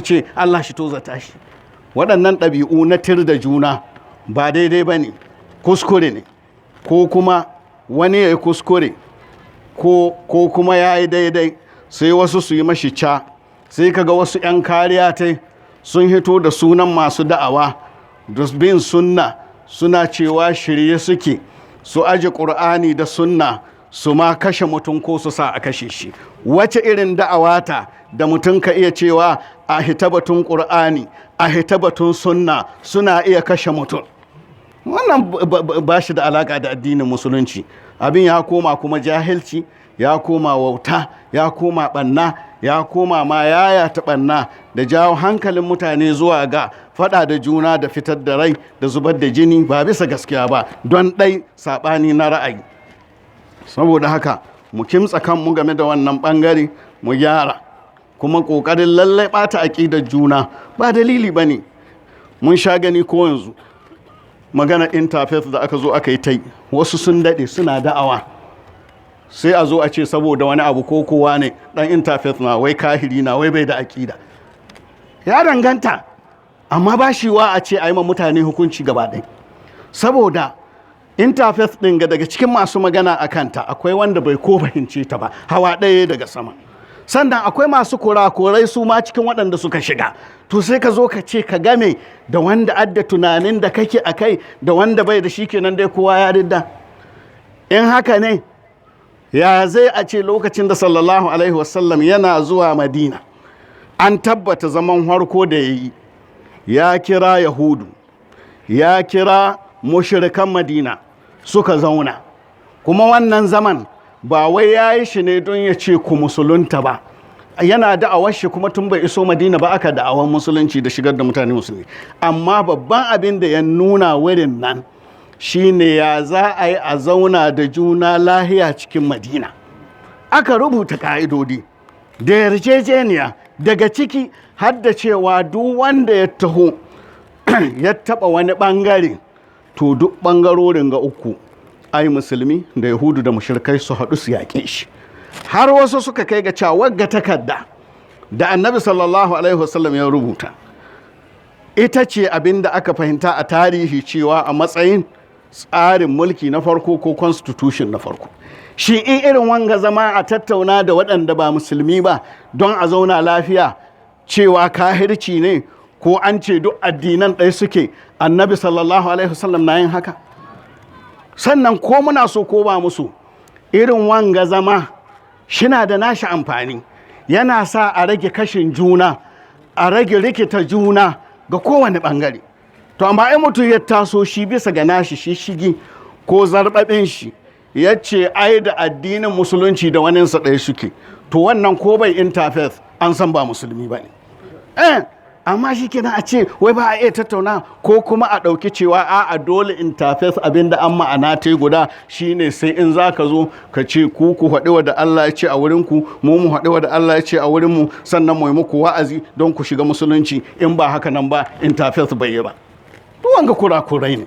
Ce Allah shi tozata shi. Waɗannan ɗabi'u na tir da juna ba daidai ba ne, kuskure ne. Ko kuma wani ya yi kuskure ko kuma ya yi daidai, sai wasu su yi mashi ca. Sai kaga wasu 'yan kariya tai sun hito da sunan masu da'awa da bin sunna, suna cewa shirye suke su aje ƙur'ani da sunna, su ma kashe mutum ko su sa a kashe shi. Wace irin da'awa ta da mutum ka iya cewa a hita batun ƙur'ani, a hita batun sunna, suna iya kashe mutum? Wannan ba shi da alaƙa da addinin Musulunci. Abin ya koma kuma jahilci, ya koma wauta, ya koma ɓanna, ya koma ma yayata ɓanna da jawo hankalin mutane zuwa ga faɗa da juna da fitar da rai da zubar da jini ba bisa gaskiya ba, don ɗai saɓani na ra'ayi. Saboda haka mu kimtsa kanmu game da wannan ɓangare, mu gyara. Kuma ƙoƙarin lallai ɓata aƙidar juna ba dalili ba ne. Mun sha gani ko yanzu magana interfaith da aka zo aka yi ta yi, wasu sun daɗe suna da'awa, sai a zo a ce saboda wani abu ko kowa ne ɗan interfaith na wai kahiri na, wai bai da aƙida. Ya danganta, amma ba shi wa a ce a yi ma mutane hukunci gaba ɗaya, saboda interfaith ɗin ga daga cikin masu magana a kanta akwai wanda bai ko fahimce ta ba, hawa ɗaya daga sama. Sannan akwai masu kurakurai su ma cikin waɗanda suka shiga. To sai ka zo ka ce ka game da wanda adda tunanin da kake a kai da wanda bai da shi, kenan dai kowa ya ridda. In haka ne, ya zai a ce lokacin da sallallahu alaihi wasallam yana zuwa Madina, an tabbata zaman harko da ya yi, ya kira Yahudu, ya kira mushrikan Madina, suka zauna. Kuma wannan zaman ba wai ya yi shi ne don ya ce ku musulunta ba. Yana da'awar shi, kuma tun bai iso Madina ba aka da'awar Musulunci da shigar da mutane Musulmi. Amma babban abin da ya nuna wurin nan shine ya za a yi a zauna da juna lahiya cikin Madina. Aka rubuta ka'idodi da yarjejeniya, daga ciki har da cewa duk wanda ya taho ya taba wani bangare, to duk bangarorin ga uku, ai Musulmi da Yahudu da mushrikai, su haɗu su yaƙe shi. Har wasu suka kai ga cewa wagga takarda da Annabi sallallahu alaihi wasallam ya rubuta ita ce abin da aka fahimta a tarihi cewa a matsayin tsarin mulki na farko ko constitution na farko. Shi in irin wanga zama a tattauna da waɗanda ba Musulmi ba don a zauna lafiya cewa kahirci ne, ko an ce duk addinan ɗaya suke, Annabi sallallahu alaihi wasallam na yin haka? Sannan ko muna so ko ba musu, irin wanga zama shina da nashi amfani. Yana sa a rage kashin juna, a rage rikita juna ga kowane ɓangare. To amma in mutum ya taso shi bisa ga nashi shi shigi ko zarɓaɓin shi, ya ce ai da addinin Musulunci da waninsa ɗaya suke, to wannan ko bai interfaith, an san ba Musulmi ba ne. Amma shi kenan a ce wai ba a iya tattauna, ko kuma a ɗauki cewa a dole interfaith abinda an ma'ana ta guda shine sai in za ka zo ka ce ku ku haɗu wa da Allah ya ce a wurinku, mu mu haɗu wa da Allah ya ce a wurinmu, sannan mu yi muku wa'azi don ku shiga Musulunci. In ba haka nan ba, interfaith bai yi ba. Duk wanga kurakurai ne.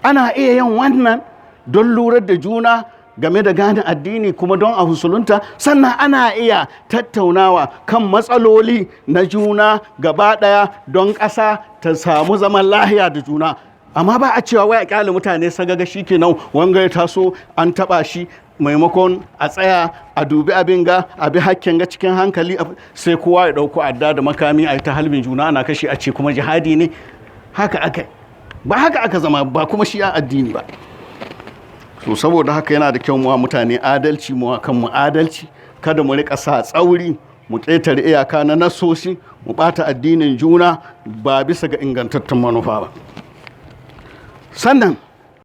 Ana iya yin wannan don lurar da juna game da gane addini, kuma don a musulunta. Sannan ana iya tattaunawa kan matsaloli na juna gaba ɗaya don ƙasa ta samu zaman lahiya da juna. Amma ba a cewa wai a kyale mutane sagaga, shi kenan, wanga ya taso an taɓa shi. Maimakon a tsaya a dubi abin ga a bi hakkin ga cikin hankali, sai kowa ya ɗauko adda da makami, a yi ta halbin juna, ana kashe, a ce kuma jihadi ne. Haka aka ba haka aka zama ba, kuma shi a addini ba. So saboda haka yana da kyau mu wa mutane adalci, mu wa kanmu adalci. Kada mu rika sa tsauri, mu ƙetare iyaka na nasoshi, mu ɓata addinin juna ba bisa ga ingantattun manufa ba. Sannan